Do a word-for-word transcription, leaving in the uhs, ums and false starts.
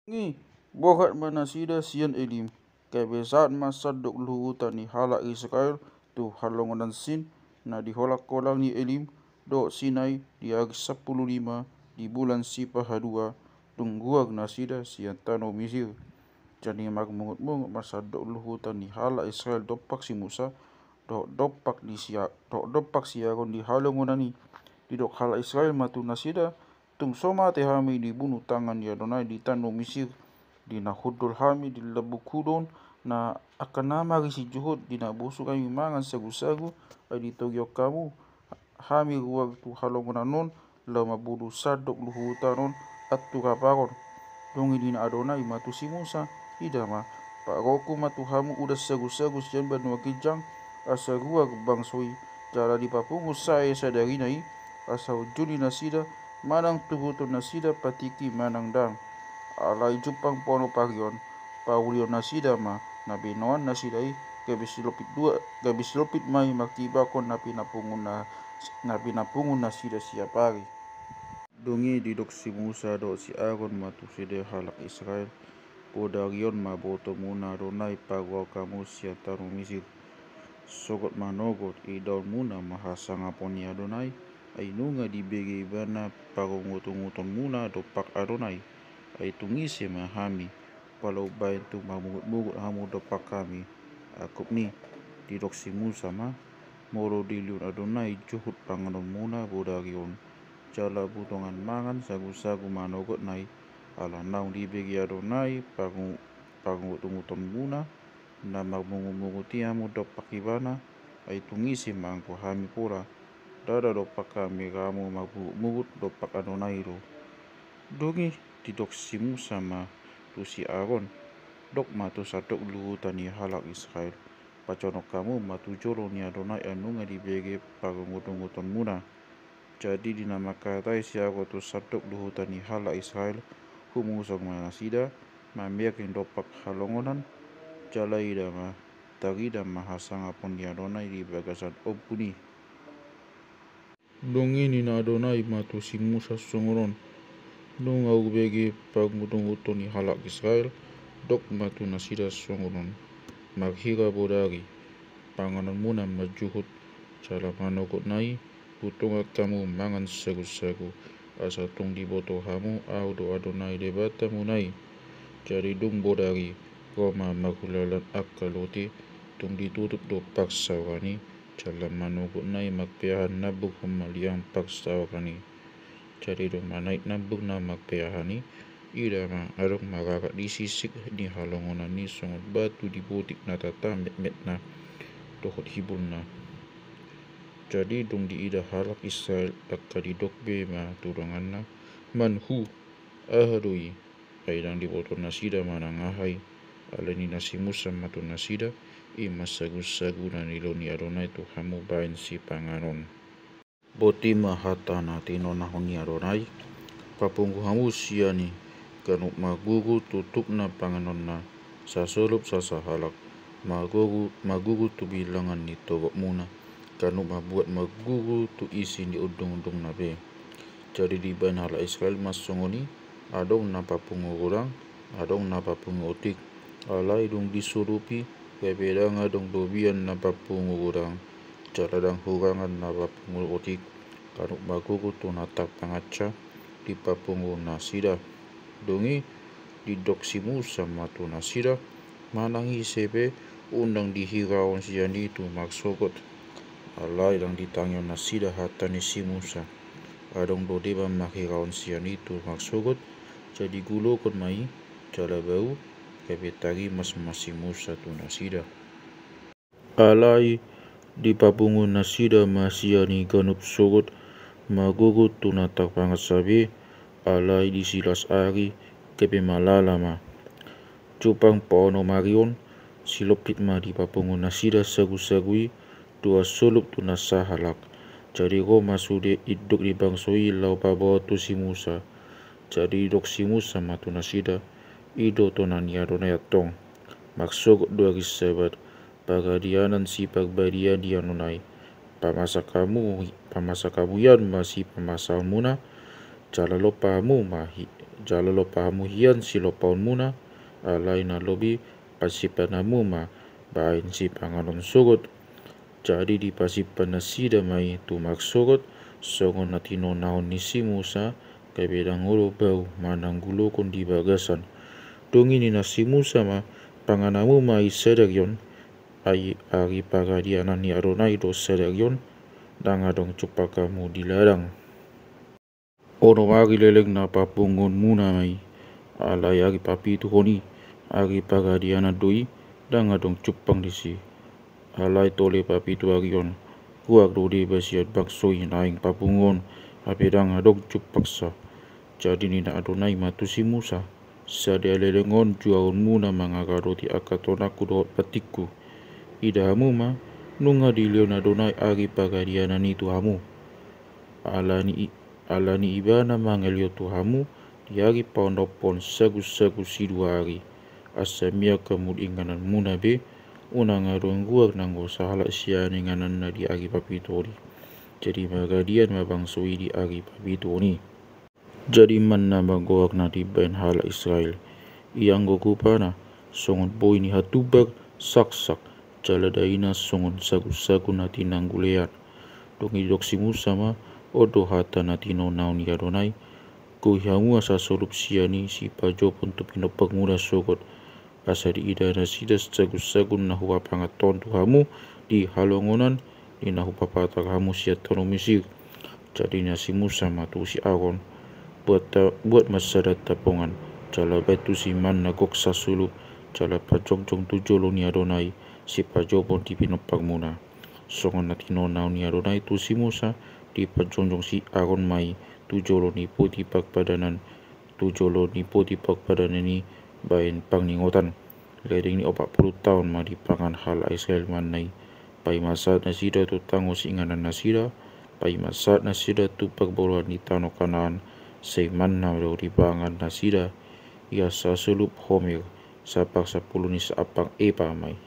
Ngi borhat ma nasida sian Elim, gabe sahat ma sandok luhutan ni halak Israel tu halongonan Sin, na di holangholang ni Elim dohot Sinai, di ari sampulu lima di bulan sipahaduan, dung ruar nasida sian tano Misir. Jadi marmungutmungut ma sandok luhutan ni halak Israel dompak si Musa, dohot dompak ni si A-, dohot dompak si Aron di halongonan i. Didok halak Israel ma tu nasida: Tung so mate hami dibunu tangan ni Adonai di tano Misir, di na hundul hami di lambung hudon, na angka na marisi juhut, di na bosur hami mangan sagusagu, ai ditogihon hamu hami ruar tu halongonan on, laho mambunu sandok luhutan on antu rap Aron. Dung i ninna Adonai ma tu si Musa: Ida ma, parohonku ma tu hamu udan sagusagu sian banua ginjang, asa ruar bangso i, jala dipapungu sae sadarina i, asa unjuni nasida, manang turuton nasida patikki manang ndang. Alai jumpang pe onom ari on, paulihon nasida ma na binoan nasida i, gabe silompit dua, gabe silompit ma i mangibakkon na pinapungu na, na pinapungu nasida siap ari. Dung i didok si Musa dohot si Aron ma tu sude halak Israel: Bodari on ma botomuna Adonai paruar hamu sian tano Misir. Sogot manogot, idaonmuna ma hasangapon ni Adonai, ai nunga dibege ibana pangungutungutonmuna dompak Adonai. Ai tung ise ma hami, pala umbahen tung marmungutmungut hamu dompak hami? Angkup ni, didok si Musa ma: Molo dilehon Adonai juhut panganonmuna bodari on, jala butongan mangan sagusagu manogotna i, ala naung dibege Adonai pangu-, pangungutungutonmuna, na marmungutmungut i hamu dompak ibana, ai tung ise ma anggo hami pola? Ndada dompak hami hamu marmungutmungut dompak Adonai do. Dung i didok si Musa ma tu si Aron: Dok ma tu sandok luhutan ni halak Israel: Pajonok hamu ma tu jolo ni Adonai, ai nunga dibege pangungutungutonmuna. Jadi di na mangkatai si Aron tu sandok luhutan ni halak Israel, humungusang ma nasida mamereng dompak halongonan, jala ida ma, tarida ma hasangapon ni Adonai di bagasan ombun i. Dung i ninna Adonai ma tu si Musa songon on: Nunga hubege pangungutunguton ni halak Israel. Dok ma tu nasida songon on: Marhira bodari, panganonmuna ma juhut, jala manogotna i, butongan hamu mangan sagusagu, asa tung diboto hamu Ahu do Adonai Debatamuna i. Jadi dung bodari, ro ma marulaon angka lote, tung ditutup do parsaoran i, jala manogotna i marpeahan nambur humaliang parsaoran i. Jadi dung manaek nambur na marpeahan i, ida ma, adong mararak di sisik ni halongonan i songon batu di botik na tata metmetna dohot hibulna. Jadi dung diida halak Israel angka didok be ma tu donganna: Man hu? Aha do i? Ai ndang diboto nasida manang aha i. Alai ninna si Musa ma tu nasida: I ma sagusagu na nilehon ni Adonai tu hamu bahen sipanganon. Boti ma hata na tinonahon ni Adonai: Papungu hamu sian i ganup marguru tu tupna panganonna, sasolup sasahalak, marguru, marguru tu bilangan ni torokmuna, ganup mambuat marguru tu isi ni undungundungna be. Jadi dibahen halak Israel ma songon i, adong na papungu godang, adong na papungu otik. Alai dung disolupi, gabe ndang adong dobian na papungu godang, jala ndang hurangan na papungu otik, ganup marguru tu na tarpangansa dipapungu nasida. Dung i didok si Musa ma tu nasida: Manang ise pe, unang dihirahon sian i tu marsogot. Alai ndang ditangihon nasida hata ni si Musa. Adong do deba marhirahon sian i tu marsogot, jadi gulokon ma i, jala bau, gabe tarimas ma si Musa tu nasida. Alai dipapungu nasida ma sian i ganup sogot, marguru tu na tarpangansa be. Alai di silas ari, gabe malala ma. Jumpang paonom ari on, silompit ma dipapungu nasida sagusagu i, dua solup tu na sahalak. Jadi ro ma sude induk ni bangso i laho paboa tu si Musa. Jadi didok si Musa ma tu nasida: I do tona ni Adonai antong. Marsogot do ari Sabat, paradianan siparbadiaan ni Adonai. Pamasak hamu, pamasak hamu hian ma sipamasaonmuna, jala lompa hamu ma hi-, Jala lompa hamu hian silompaonmuna, alai na lobi pasimpan hamu ma baen sipanganon sogot. Jadi dipasimpan nasida ma i tumak sogot, songon na tinonahon ni si Musa, gabe ndang olo bau mananggulhon di bagasan. Dung i ninna si Musa ma, pangan hamu ma i sadari on, ai ari pangadianan ni Adonai do sadari on, ndang adong jumpang hamu di ladang. Onom ari leleng na papunguonmuna ma i, alai ari papituhon i, ari pangadianan do i, ndang adong jumpang disi. Alai tole papitu ari on, ruar do deba sian bangso i naeng papunguon, hape ndang adong jumpangsa. Jadi ninna Adonai ma tu si Musa, sada leleng on juaonmuna mangaradoti angka tonangku dohot patikku. Ida hamu ma, nunga dilehon Adonai ari pangadianan i tu hamu. Alani i, alani ibana mangaleon tu hamu di ari paonomhon sagu-sagu sidua ari, asa mian hamu di ingananmuna be, unang adong ruar nanggo sahalak sian ingananna di ari papituhon i. Jadi maradian ma bangso i di ari papituhon i. Jadi manna ma goarna dibaen halak Israel. Ianggo rupana, songon boi ni hatumbang, saksak, jala daina songon sagu-sagu na tinanggulean. Dung i didok si Musa ma, on do hata na tinonahon ni Adonai, gohi hamu asa solup sian i sipajopon tu pinompar muna sogot, asa diida nasida sagu-sagu na hupapangathon tu hamu di halongonan, di na hupapatar hamu sian tano Misir. Jadi ninna si Musa ma tu si Aron, buat ta-, buat ma sada tapongan, jala baen tusi manna gok sasulup, jala pajongjong tu jolo ni Adonai, sipajopon di pinompar muna. Songon na tinonahon ni Adonai tu si Musa, dipajongjong si Aron ma i tu jolo ni poti parpadanan, tu jolo ni poti parpadanan i baen parningotan. Ledeng ni opat pulu taon ma dipangan halak Israel manna i, paima sahat nasida tu tango siingannasida, paima sahat nasida tu parboruon ni tano Kanaan, sai manna do dipangan nasida, ia sasulup homer, saparsapulu ni saampang epa ma i.